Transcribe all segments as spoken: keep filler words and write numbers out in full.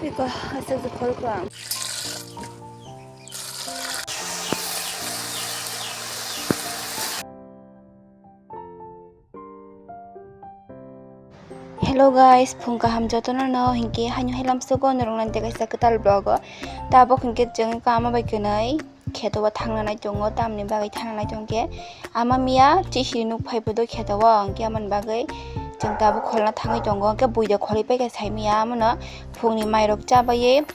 Iko, aswk je khol kha. Hello guys, phung kaham jotono no, hinkhe haino helam sugo norok nang tei kaisa kwtal vlog o. Tabok hinkhe chwng kama bai kwnwi kheto o thangna nai tongo, tamni bagwi thangna nai tongkhe ama miya chisiri nuk phai phodo kheto o, hinkhe amoni bagwi chwng tabuk kholna thangwi tongo, hinkhe buida kholi paikha sai miya amono phungni mairok chabaiwi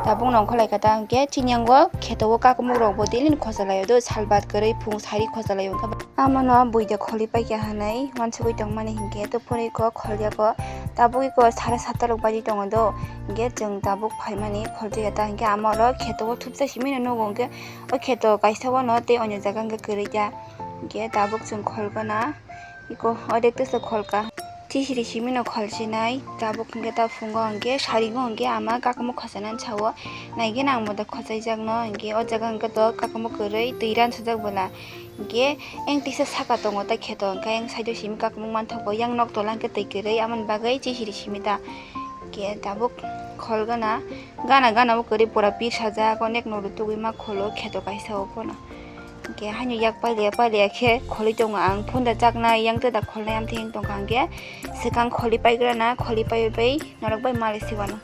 tabuk nongkhor lai kha ta, hinkhe chini yango kheto o kakumuk rok bo daily ni khosa lai o do, salbat kwrwi phung sari khosa lai o, hinkhe amono buida kholi paikha hinwi uansugwi tongmani hinkhe to phunui kho khol ya kho, tabuk iko sare satta rok baji tongo do, hinkhe chwng tabuk phaimani kholjak ya ta, hinkhe ama oro kheto o thupsa simi no nugo, hinkhe o kheto kaisa o no tei onyo jaga hinkhe kwrwi ya, hinkhe tabuk chwng khol gana iko odek tesa khol ka. Chisiri simi no khol sinai, tabuk hinkhe ta phungo hinkhe sari go hinkhe ama kakumuk khosa nani sao, nai gana ang moda khochai jak no, hinkhe o jaga hinkhe to kakumuk kwrwi twi ran sajak bwla, hinkhe eng tisa saka tongo ta kheto, hinkhe eng side o simi kakumuk manthok bo, yang nok tola hinkhe twi kwrwi, amoni bagwi chisiri simi ta. Hinkhe tabuk khol gana, gana gana o kwrwi pura pir sajak, onek no rutugwi ma kholo kheto kaisa o phano. Hinkhe haino yak pailiya pailiya khe kholi tongo ang, phunda chaknai yang tei da kholnai amtwi wng tongkha, hinkhe swkang kholi paigrana, kholi paiwi pai norok bai malai siwano.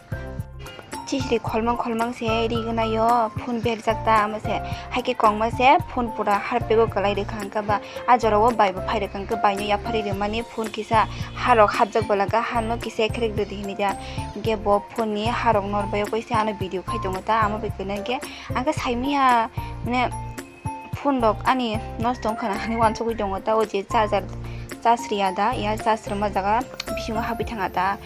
Chisiri kholmang kholmang se ri gwnai o, phun berjak ta, amo se hai khe kongma se phun pura harpego kwlai rwkha, hinkhe ba a jora o bai bo phai rwkha, hinkhe bai no yapharwi rwmani phun kisa harok hapjak bwla, hinkhe hano kisa ekhrek rwdi hinwi da, hinkhe bo phun ni harok nor bai o kaisa ano video khai tongo ta, amo bai kwlai hinkhe ang khe saimanya, mane, phone rok ani nosto wngkha na hinwi uansugwi tongo ta, o je charger, charge riya da, ya charge rwma jaga bisingo habwi thanga ta,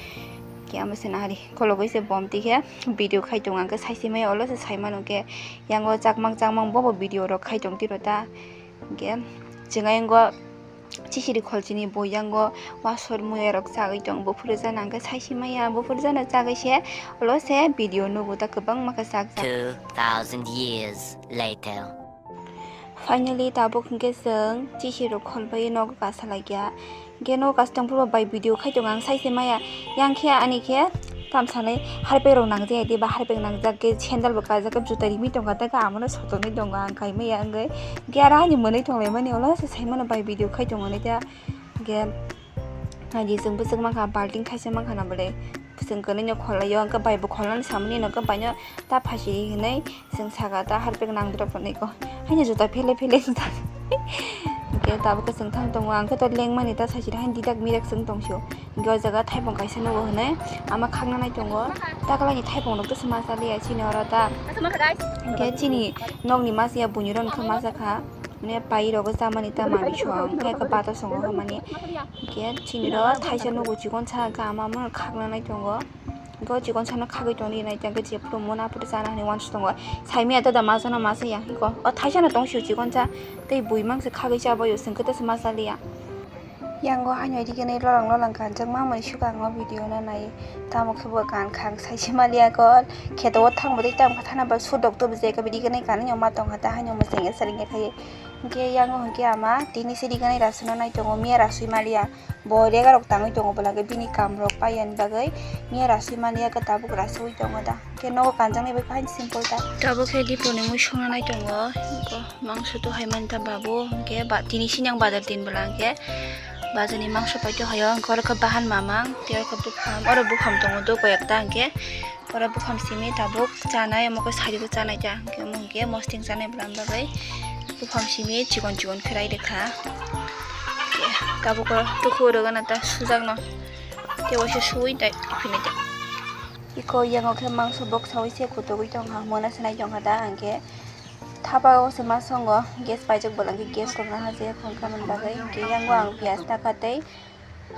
khe amo se nahari kholobwi se bom twi khe video khai tongo, ang khe saisi maya, olo se sai mano khe yango chakmang chakmang bobo video rok khai tong tiro ta, hinkhe chwng ayongo chisiri kholchini bo yango wasor muya rok chagwi tong, buphuru jana ang khe saisi maya, buphuru jana chagwi se olo se video nugo ta kwbangma khe chak jak. Two thousand years later. Finally, tabuk hinkhe chwng chisirok kholbai nogo kasa laikya. Hinkhe nogo kasa tongphuru bai video khai tongo ang saise maya. Yang khe ani khe tamsanai harpek rok nangjaya diba, harpek nangjak khe sandal bo kajak khe juta rimi tongkha, tei khe amono sotoni tongo ang khai maya wngwi. Hinkhe aro ani mwnwi tonglaimani ulo se saimano bai video khai tongo nai ta. Hinkhe Naidi chwng bwswk mankha, balting thaisa mankha na bwle. Chwng kwnwi no kholaio, hwnkhe bai bo kholnani samani no, hwnkhe bai no ta phasi hinwi chwng saka ta harpek nangdrop hinwi ko. Haino juta phele phele juta. Hwnkhe tabuk khe chwng thang tongo, ang khe to lengmani ta saisiri haino didak midak chwng tongsio. Hwnkhe o jaga thaipong kaisa nugo hinwi ama khakna nai tongo. Taklaini thaipong rok to se ma chaliya chini oro ta. Hwnkhe chini nokni masiya buini rok khe ma chakha. Mane pai rogo chamani ta manwi song, hwnkhe khe bato songo hwnmani. Hwnkhe chini ro thaisa nugo chikon sa hwnkhe ama mano khakna nai tongo. Hwnkhe o chikon sano khagwi tongdi nai tongkhe jephuru mona phuru chana hinwi uansuk tongo. Saimaya tada masano masa ya hwnkhe o thaisano tongsio chikon sa tei bui mangsa khagwi chabaio chwngkhe tesa ma chaliya. Yango haino rikini lolang lolang kanjak mamani suka ang o video no nai. Tamo khe bo kan khang saisi maliya kol kheto o thang bwtwi tam kha thana ba sudok to bwsai khe rikini kanwi ma tong kha ta haino mwseng ya saring ya khai. Hwnkhe yango hwnkhe ama tini se rikini rasui no nai tongo miya rasui maliya. Bo rega rok tangwi tongo bwla khe bini kam rok paiyani bagwi miya rasui maliya khe tabuk rasui tongo da. Khe nogo kanjaknai bai khe haino simple ta. Tabuk khe Dipo ni mui songna nai tongo. Iko mangso to hai mani ta babu. Hwnkhe ba, tini sini ang bazar din bwla hwnkhe bazar ni mangso pai to hayo. Hwnkhe oro khe bahan mamang. Tei oro khe buphang. Oro buphang tongo do koi ekta hwnkhe. Oro buphang simi tabuk chanai. Omo khe sari bo chanai ta. Hwnkhe omo hwnkhe mosting chanai bwla bagwi. Buphang simi chikon chikon khe rai rwkha. Hwnkhe tabuk oro tukhuk rwgana ta sujakno. Tei waisa suwi tai phinai ta. Iko yango khe mangso boksawi se kutugwi tongkha, mona se nai tongkha da, hwnkhe thapa o se ma songo gas paijak bwla hwnkhe gas rok naha je phone khamani bagwi, hwnkhe yango ang piyaj nakha tei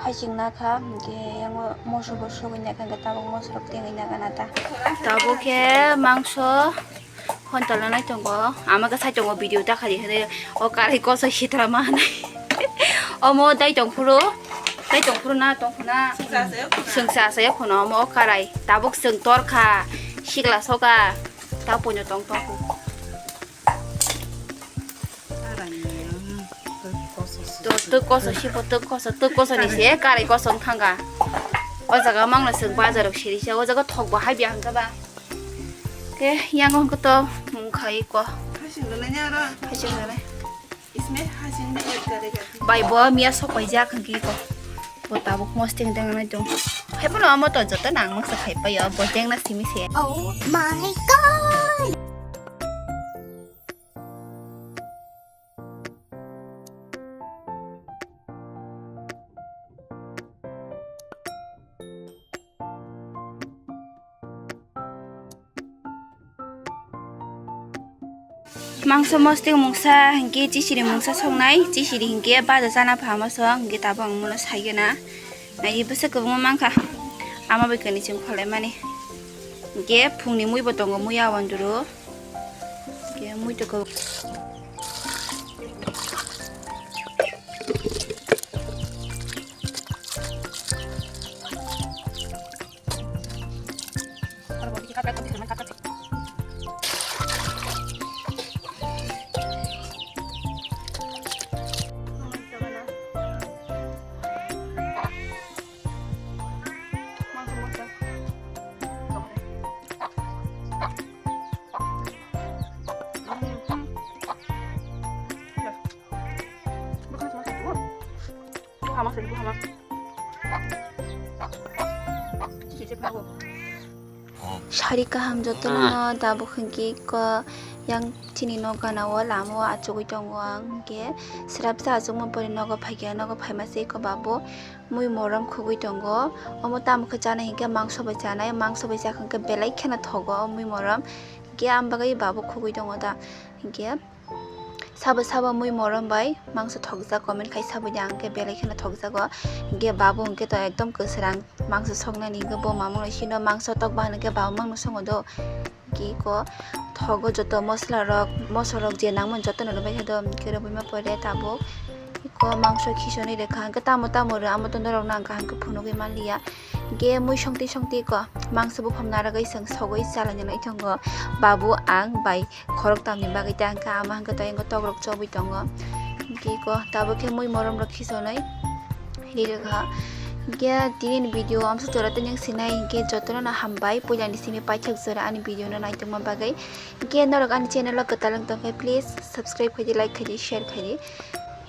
haiching nakha, hwnkhe yango moso bo sogwi nakha, hwnkhe tabuk moso rok tengwi nakha na ta. Tabuk khe mangso. Hon tola nai tongo, ama khe sai tongo video ta khali hwnwi, o karai koso sitra ma hwnwi. Omo dai tong phuru, dai tong phuru na tong phuna. Chwng cha sa ya khuna omo o karai. Tabuk chwng tor kha, sikla soka, ta poino tong tong. To, to koso sibo, to koso, to koso ni se karai koso thanga. O jaga mangno chwng bazar rok siri se, o jaga thok bo hai biya hwnkha ba. Ke yango hwnkha to mung khai ko. Hasing rwnai nya ro. Hasing rwnai. Isme hasing de et kare kare. Bai bo miya sok bai jak hwnkhe ko. Bo tabuk mosting deng nai tong. Hai bono amo to joto nang moksa khai paio, bo deng na simi se. Oh my God! Mangso mosting mungsa hinkhe chisiri mungsa songnai, chisiri hinkhe baja chana pha moso, hinkhe tabuk ang muno saigena. Nai bwswk kwbangma mankha, ama bai kani chwng kholaimani. Hinkhe phungni mui bo tongo, mui awanduru. Hinkhe mui toko. Sari kaham jotono no tabuk hinkhe ko yang chini nok gana o lama o achugwi tongo ang hinkhe srapsa achukma pore nogo phaikha, nogo phaima se ko babu mui morom khugwi tongo. Omo tamo khe chanai hinkhe mangso bai chanai, mangso bai chakha hinkhe belai kheno thogo o mui morom. Hinkhe am bagwi babu khugwi tongo da hinkhe. Sabo sabo mui morom bai mangso thokjak, comment khai sabo ya, hwnkhe belai kheno thokjago. Hwnkhe babu hwnkhe to ekdom kwswrang mangso soknani, hwnkhe bo mamung lai sino mangso tok bahan hwnkhe babu mangno songo do. Hwnkhe iko thogo joto mosla rok, mosok rok je nangmani jotono rwbai kha do, hwnkhe rwbaima pore tabuk iko mangso khisonwi rwkha, hwnkhe tamo tamo rw amo to norok nang kaham khe phunugwi manliya. Hwnkhe mui songtwi songtwi iko mangso buphang narwgwi chwng sogwi chalaina lai tongo. Babu ang bai khoroktamni bagwi ta hwnkha ama hwnkhe to ayang tokrok chobwi tongo. Hwnkhe iko tabuk khe mui morom rok khisonwi rirwkha. Hwnkhe tini ni video amsa jora tei nang sinai hwnkhe jotono no hambai puilani simi paithak jora ani video no naitokma bagwi. Hwnkhe norok ani channel o kwtal wng tongkhe please subscribe khaidi, like khaidi, share khaidi.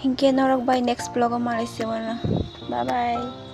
Hwnkhe norok bai next vlog o malai se mano. Bye bye.